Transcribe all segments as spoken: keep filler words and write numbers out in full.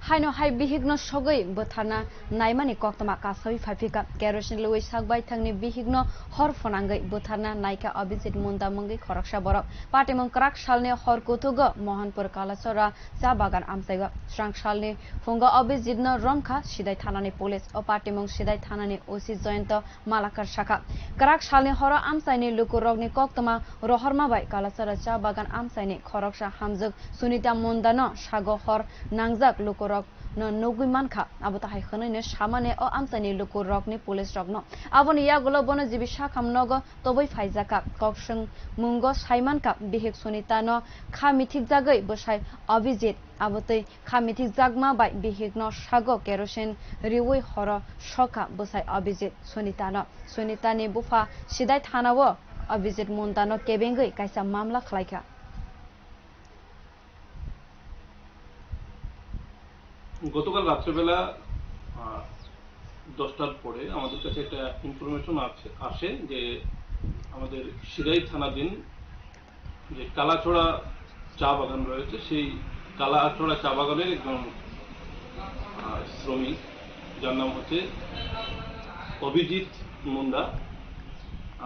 Haino hai bihikno sogwi bwtharna naimani koktwma kasawi phaiphikha. Kerosene lwi sak baithangni bihikno hor phwnangwi bwtharna naikha Abhijit Munda mungwi khoroksa borok. Patimung kwrak salni hor kuthugo Mohanpur Kalachora cha bagan amchaigo. Srang salni phungo Abhijitno romkha Sidai thanani police. O patimung Sidai thanani O C Jayanta Malakar sakha. Kwrak salni horo amchaini lukurokni koktwma rohorma bai Kalachara cha bagan amchaini khoroksa hamjwk Sunita Mundano sago hor nangjak lukurokno nugwi mankha. Abo tahai hwnwino samani o amchaini lukurokni police rokno. Aboni yagulo bono jibi sakham nogo tobwi phaijakha. Kokswng mungo saimankha bihik Sunitano kha mithikjagwi bwsai Abhijit. Abotwi kha mithikjakma bai bihikno sago kerosene riwi horo sokha bwsai Abhijit Sunitano. Sunitani bupha Sidai thanao Abhijit Mundano kebengwi kaisa mamla khlaikha. গতকাল রাত্রেবেলা আহ, দশটার পরে আমাদের কাছে একটা ইনফরমেশন আছে আসে যে আমাদের সিরাই থানাধীন যে কালাছড়া চা বাগান রয়েছে, সেই কালাছড়া চা বাগানের একজন আহ, শ্রমিক, যার নাম হচ্ছে অভিজিৎ মুন্ডা।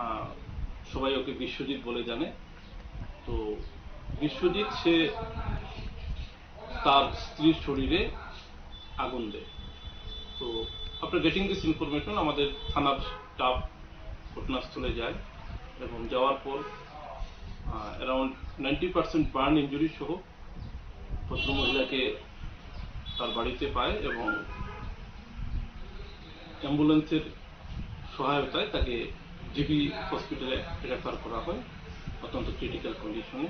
আহ, সবাই ওকে বিশ্বজিৎ বলে জানে। তো বিশ্বজিৎ সে তার স্ত্রীর শরীরে আগুন দেয়। তো after getting this information আমাদের থানার স্টাফ ঘটনাস্থলে যায় এবং যাওয়ার পর around ninety percent burn injury সহ ভদ্রমহিলাকে তার বাড়িতে পায় এবং অ্যাম্বুলেন্সের সহায়তায় তাকে জিবি হসপিটালে রেফার করা হয় অত্যন্ত ক্রিটিক্যাল কন্ডিশনে।